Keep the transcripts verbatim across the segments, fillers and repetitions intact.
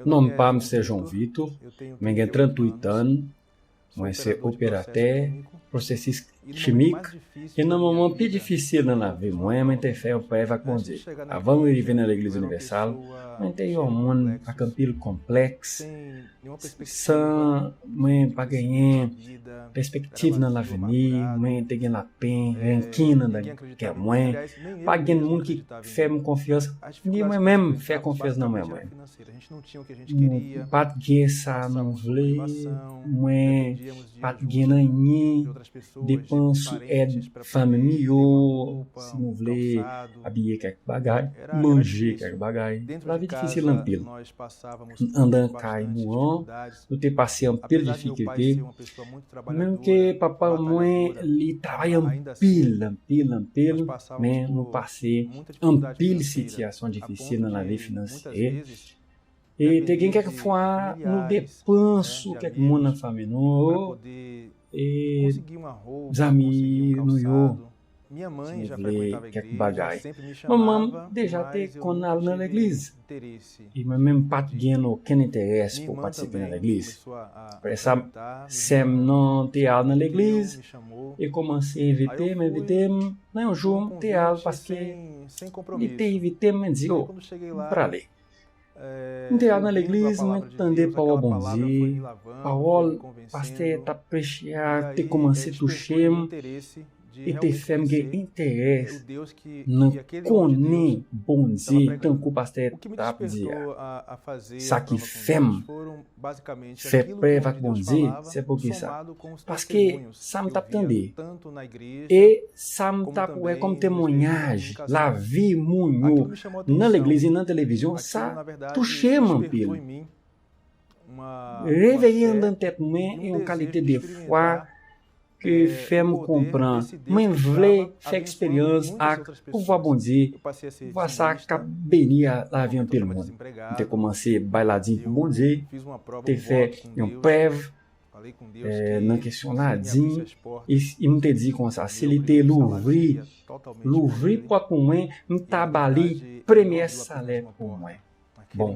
Non pa m se João Vitor, mwen gen tranntuit an, mwen se operatè pwosesis chimik, e nan moman pi difisil nan lavi mwen, mwen te fè yon prèv ak Bondye. Avan mwen rive nan Legliz Inivèsal, mwen te yon moun ak anpil konplèks, san mwen pa genyen pèspektiv nan lavni, mwen te gen lapen, renkin nan kè mwen, pa gen moun ki fè m konfyans, ni mwen menm fè konfyans nan mwen menm. Nou pa t gen sa nou vle, mwen pa t gen anyen, depann sou èd fanmi m yo, si nou vle, abiye kèk bagay, manje kèk bagay. Lavi difisil anpil. Anndan kay nou an, nou te pase anpil difikilte. Menm ke papa mwen, li travay anpil, anpil, anpil, men nou pase anpil sitiyasyon difisil nan lavi finansyè. E te gen kèk fwa, nou depann sou kèk moun nan fanmi nou, e zanmi nou yo, si nou vle, kèk bagay. Manman m deja te konn al nan legliz. E mwen menm pa t gen okenn enterè pou patisipe nan legliz. Apre sa, sè m nan te al nan legliz e kòmanse envite m, envite m. Nan yon jou, m te al paske li te envite m, mwen di, "O, m prale." M te al nan legliz, mwen tande pawòl Bondye, pawòl pastè t ap preche a te kòmanse touche m, e te fè m gen enterè nan konnen Bondye, tankou pastè t ap di a. Sa ki fè m fè prèv ak Bondye, se poukisa? Paske sa m t ap tande, e sa m t ap wè kòm temwayaj lavi moun yo nan legliz e nan televizyon, sa touche m anpil. Reveye anndan tèt mwen yon kalite de fwa ke fè m konprann mwen vle fè eksperyans ak pouvwa Bondye, pouvwa sa k ap beni a lavi anpil moun. M te kòmanse bay ladim pou Bondye, te fè yon prèv, eh, nan kesyon ladim, e, e m te di konsa, si li te louvri, louvri pòt pou mwen, m ta ba li premyè salè pou mwen. Bon,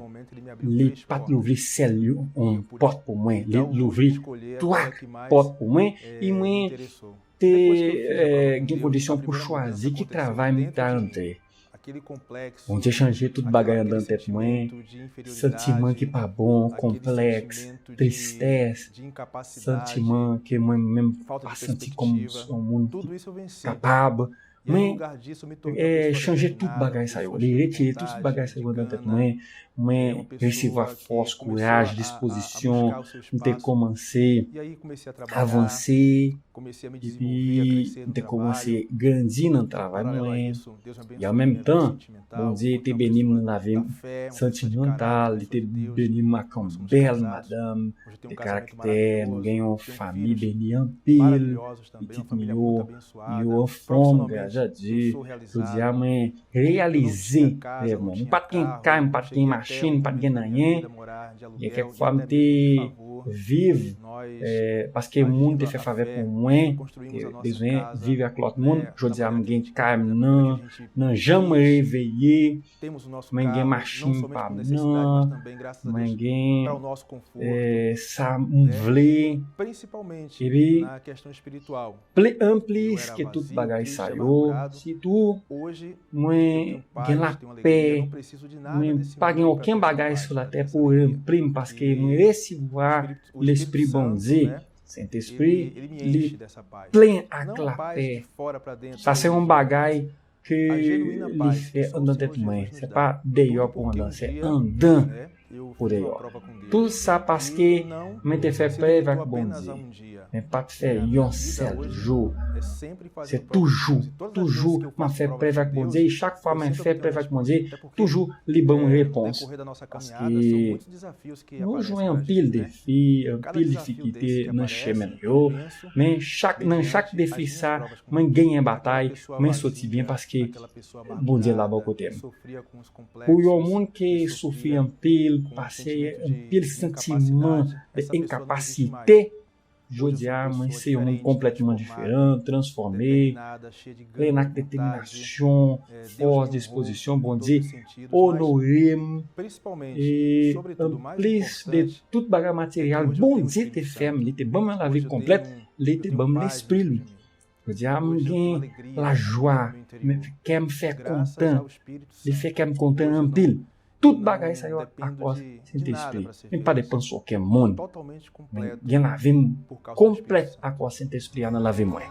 li pa t louvri sèl yon pòt pou mwen, li louvri twa pòt pou mwen, e mwen te, eh, gen kondisyon pou chwazi ki travay m ta antre. Bondye chanje tout bagay anndan tèt mwen, santiman ki pa bon, konplèks, tristès, santiman ke mwen menm pa santi kòm yon moun ki kapab. Mwen, eh, chanje tout bagay sa yo. Li retire tout bagay sa yo nan tèt mwen. Mwen resevwa fòs, kouraj, dispozisyon. M te kòmanse avanse. Epi, m te kòmanse grandi nan travay mwen. E an menm tan, Bondye te beni m nan lavi santimantal. Li te beni m ak yon bèl madanm de karaktè. Nou gen yon fanmi beni anpil. Pitit m yo, yo anfòm, gras a Dye. Jodi a, mwen reyalize rèv mwen. M pa t gen kay, m pa t gen machin, m pa t gen anyen. Gen kèk fwa m te viv, eh, paske moun te fè favè pou mwen, te bezwen viv ak lòt moun. Jodi a, m gen kay m nan, nan jan mwen reveye. Mwen gen machin pa m nan, mwen gen, eh, sa m vle. Epi, pli, anplis ke tout bagay sa yo, sitou, mwen gen lapè, mwen pa gen okenn bagay sou latè pou ranpli m, paske mwen resevwa Lespri Bondye. Sentespri, li plen ak lapè. Sa se yon bagay ke li fè anndan tèt mwen. Se pa deyò pou anndan, se anndan pou deyò. Tou sa paske mwen te fè prèv ak Bondye. Mwen pa t fè yon sèl jou. Se toujou, toujou m ap fè prèv ak Bondye. E chak fwa mwen fè prèv ak Bondye, toujou li ban mwen repons. Paske nou jwenn anpil defi, anpil difikilte nan chemen yo. Men chak, nan chak defi sa, mwen genyen batay, mwen soti byen paske Bondye la bò kote m. Pou yon moun ki soufri anpil, pase anpil santiman de enkapasite, Jodi a, mwen se yon moun konplètman diferan, transfòme, plen ak detèminasyon, fòs, dispozisyon. Bondye onore m e anplis de tout bagay materyèl Bondye te fè m, li te ban m yon lavi konplèt, li te ban m lespri l. Jodi a, m gen lajwa, men kè m fè kontan, li fè kè m kontan anpil. Tout bagay sa yo akòz Sentespri. Men pa depan sou okenn moun. Men gen lavi m konplèt akòz Sentespri a nan lavi mwen.